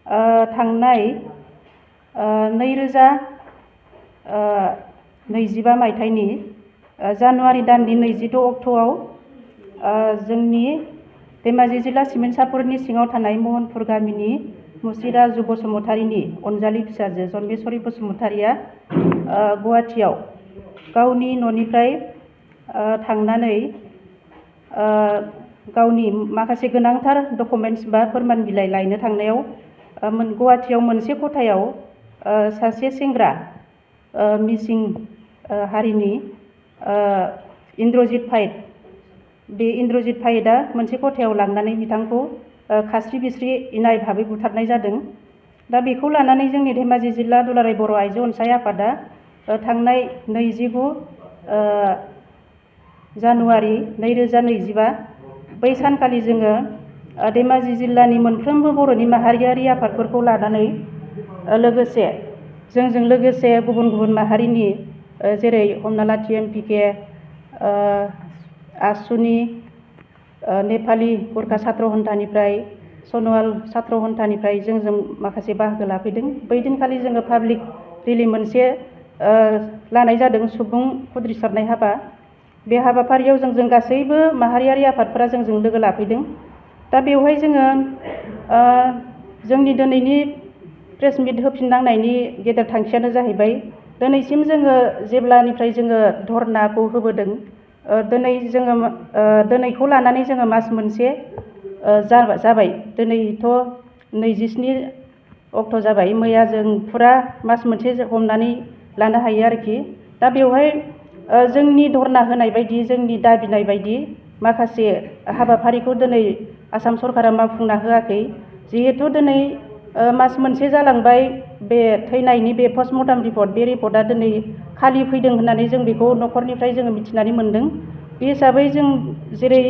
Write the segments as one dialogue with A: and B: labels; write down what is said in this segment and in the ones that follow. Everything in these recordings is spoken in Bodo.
A: थांनाय 2025 मायथाइनि जानुवारि दाननि 26 अक्ट'आव जोंनि धेमाजि जिल्ला सिमेन्सापुरनि सिङाव थानाय महनपुर गामिनि मुसिराजु बसुमतारीनि अनजालि फिसाजो जन्मेश्वरी बसुमतारीया गुवाहाटीआव गावनि न'निफ्राय थांनानै गावनि माखासे गोनांथार डकुमेन्ट्स बा फोरमान बिलाइ लायनो थांनायाव गुवाहाटीआव मोनसे खथायाव सासे सेंग्रा मिसिं हारिनि इन्द्रजित पाइट बे इन्द्रजित पाइटआ मोनसे खथायाव लांनानै बिथांखौ खास्रि बिस्रि इनाय भाबै बुथारनाय जादों। दा बेखौ लानानै जोंनि धेमाजि जिल्ला दुलाराय बर' आइजो अनसाय आफादा थांनाय 29 जानुवारि 2025 बै सानखालि जोङो धेमाजि जिल्लानि मोनफ्रोमबो बर'नि माहारियारि आफादफोरखौ लानानै लोगोसे जोंजों लोगोसे गुबुन गुबुन माहारिनि जेरै हमना ला TMPK आसुनि नेपालि गुरखा छात्र हन्थानिफ्राय सनवाल छात्र हन्थानिफ्राय जोंजों माखासे बाहागो लाफैदों। बै दिनखालि जोङो पाब्लिक रेलि मोनसे लानाय जादों सुबुं उद्रिसारनाय हाबा। बे हाबाफारियाव जों गासैबो माहारियारि आफादफोरा जोंजों लोगो लाफैदों। दा बेवहाय जोङो जोंनि दिनैनि प्रेस मिट होफिननांनायनि गेदेर थांखियानो जाहैबाय दिनैसिम जोङो जेब्लानिफ्राय जोङो धरनाखौ होबोदों दिनैखौ लानानै जोङो मास मोनसे जाबाय। दिनैथ' 27 अक्ट' जाबाय। मैया जों फुरा मास मोनसे हमनानै लानो हायो आरोखि। दा बेवहाय जोंनि धरना होनाय बायदि जोंनि दाबिनाय बायदि माखासे हाबाफारिखौ दिनै आसाम सरकारा मावफुंना होआखै। जिहेथु दिनै मास मोनसे जालांबाय बे थैनायनि बे पस्टमर्टम रिपर्ट बे रिपर्टआ दिनै खालि फैदों होननानै जों बेखौ न'खरनिफ्राय जोङो मिथिनानै मोनदों। बे हिसाबै जों जेरै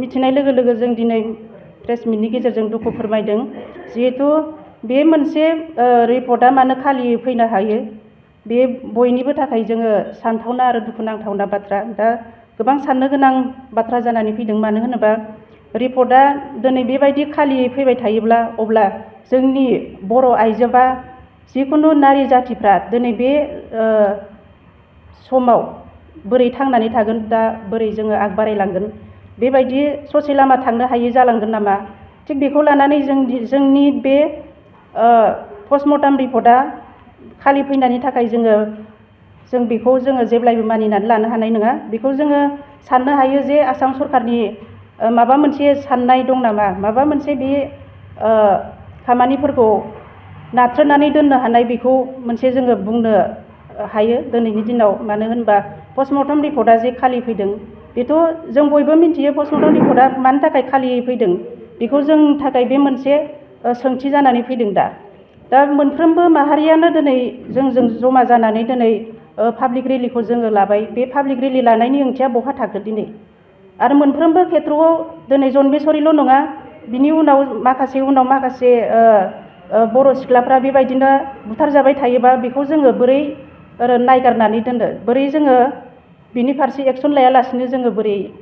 A: मिथिनाय लोगो लोगो जों दिनै प्रेस मिटनि गेजेरजों दुखु फोरमायदों। जिहेथु बे मोनसे रिपर्टआ मानो खालियै फैनो हायो बे बयनिबो थाखाय जोङो सानथावना आरो दुखुनांथावना बाथ्रा। दा गोबां साननो गोनां बाथ्रा जानानै फैदों। मानो होनोबा रिपर्टआ दिनै बेबायदि खालियै फैबाय थायोब्ला अब्ला जोंनि बर' आइजो बा जिखुनु नारि जाथिफ्रा दिनै बे समाव बोरै थांनानै थागोन, दा बोरै जोङो आग बारायलांगोन, बेबायदि ससे लामा थांनो हायै जालांगोन नामा। थिग बेखौ लानानै जोंनि बे पस्टमर्टम रिपर्टआ खालि फैनायनि थाखाय जों बेखौ जेब्लायबो मानिनानै लानो हानाय नङा। बेखौ जोङो साननो हायो जे आसाम सरकारनि माबा मोनसे साननाय दं नामा, माबा मोनसे बे खामानिफोरखौ नाथ्रोदनानै दोननो हानाय, बेखौ मोनसे जोङो बुंनो हायो दिनैनि दिनाव। मानो होनबा पस्टमर्टम रिपर्टआ जे खालि फैदों बेथ' जों बयबो मिथियो पस्टमर्टम रिपर्टआ मानि थाखाय खालियै फैदों। बेखौ जोंनि थाखाय बे मोनसे सोंथि जानानै फैदों। दा मोनफ्रोमबो माहारियानो दिनै जोंजों जमा जानानै दिनै पाब्लिक रेलिखौ जोङो लाबाय। बे पाब्लिक रेलि लानायनि ओंथिया बहा थाखो दिनै? आरो मोनफ्रोमबो खेथ्रआव दिनै जन्मेश्वरील' नङा, बिनि उनाव माखासे बर' सिख्लाफ्रा बेबायदिनो बुथारजाबाय थायोबा बेखौ जोङो बोरै नायगारनानै दोननो, बोरै जोङो बिनि फारसे एक्सन लायालासिनो जोङो बोरै